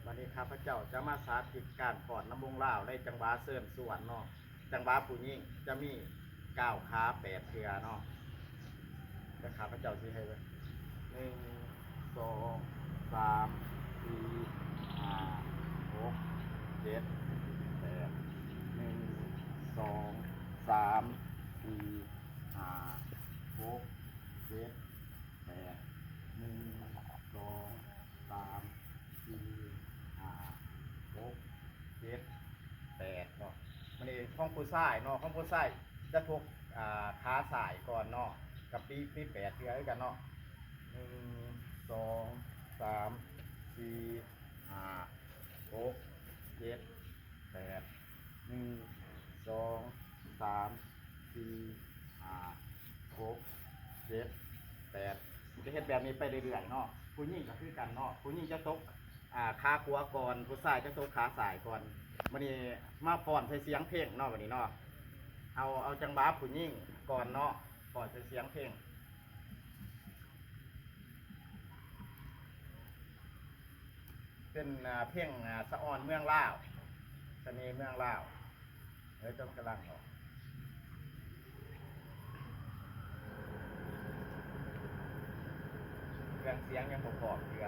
ບັດນີ້ຂ້າພະເຈົ້າຈະມາສາທິດການຟ້ອນນຳວົງລາວໃນຈັງຫວະເຊີນຊວນເນາະ. ຈັງຫວະຜູ້ຍິງຈະມີກ້າວຂາແປດເທື່ອເນາະ. ແລະຂ້າພະເຈົ້າຊິໃຫ້ເບິ່ງ ໜຶ່ງ ສອງ ສາມ ສີ່ ຫ້າ ຫົກ ເຈັດ ແປດ ໜຶ່ງ ສອງ ສາມ ສີ່ ຫ້າ ຫົກ ເຈັດ ແປດ ໜຶ່ງ ສອງ ສາມ ສີ່ ຫ້າ ຫົກ ເຈັດ ແປດເນາະ. ບາດນີ້ຂອງຜູ້ຊາຍເນາະ ຂອງຜູ້ຊາຍຈະທົກ ອ່າ ຂາຊ້າຍກ່ອນເນາະ ກະມີ ມີແປດເທື່ອຄືກັນເນາະ ໜຶ່ງ ສອງ ສາມ ສີ່ ຫ້າ ຫົກ ເຈັດ ແປດ ໜຶ່ງ ສອງ ສາມ ສີ່ ຫ້າ ຫົກ ເຈັດ ແປດ ຈະເຮັດແບບນີ້ໄປເລື້ອຍໆເນາະ. ຜູ້ຍິງກະຄືກັນເນາະ ຜູ້ຍິງຈະຕົກ ອ່າ ຂາຂວາກ່ອນ ຜູ້ຊາຍຈະຕົກຂາຊ້າຍກ່ອນ. ບາດນີ້ມາຟ້ອນໃສ່ສຽງເພງເນາະ ບາດນີ້ເນາະ ເອົາ ເອົາຈັງຫວະຜູ້ຍິງກ່ອນເນາະ ຟ້ອນໃສ່ສຽງເພງ ເປັນ ອ່າ ເພງ ອ່າ ສະອອນເມືອງລາວ ສະເໜ່ເມືອງລາວ. ເອີ ເຈົ້າກຳລັງອອກ ເຄື່ອງສຽງຍັງບໍ່ພ້ອມເທື່ອ.